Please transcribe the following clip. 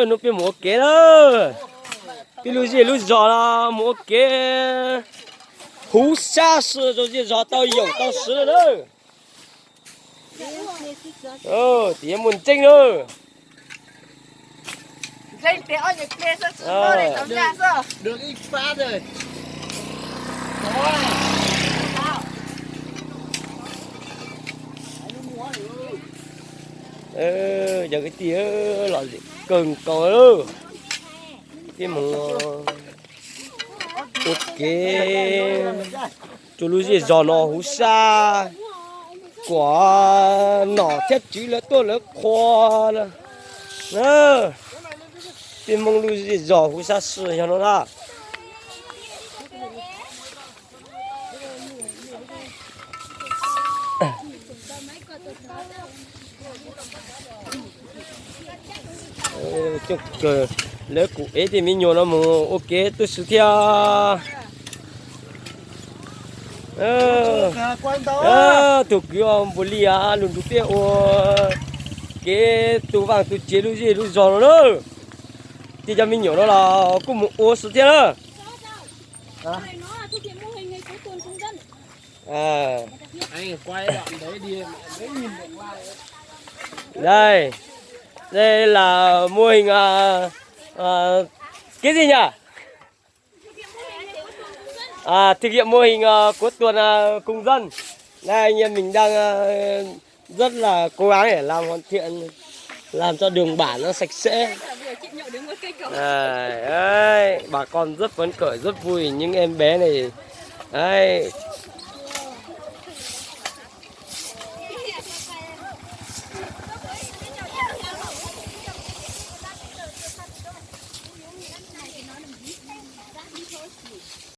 Hnub peb mus ua kev na, peb lub zej lub zos los mus ua kev huv sab si rau zej zos tau yoom tau swv na. Tias muaj ntseeb na. Yog kwv tij, lom zem kawg nkaus. Peb mus ua kev rau lub zej zos no huv sab, kom nom thiab tswv lawv tuaj lawv qhuas na. Peb Hmoob lub zej zos huv sab si yog no na. Coob kawg, lawv kuj ev tej me nyuam no mus ua kev tu siab thiab. Tus kwv Npus Lis lug nrug peb ua kev tu vaaj tu tsev lub zej lub zos no na. Tej cov me nyuam no los kuj mus ua xwb thiab na. Đây, đây là mô hình, à, à, cái gì nhỉ? À, thực hiện mô hình, à, của tuần, à, cùng dân. Đây, anh em mình đang, à, rất là cố gắng để làm hoàn thiện, làm cho đường bản nó sạch sẽ. Đấy, đấy, bà con rất phấn khởi, rất vui. Những em bé này, đấy,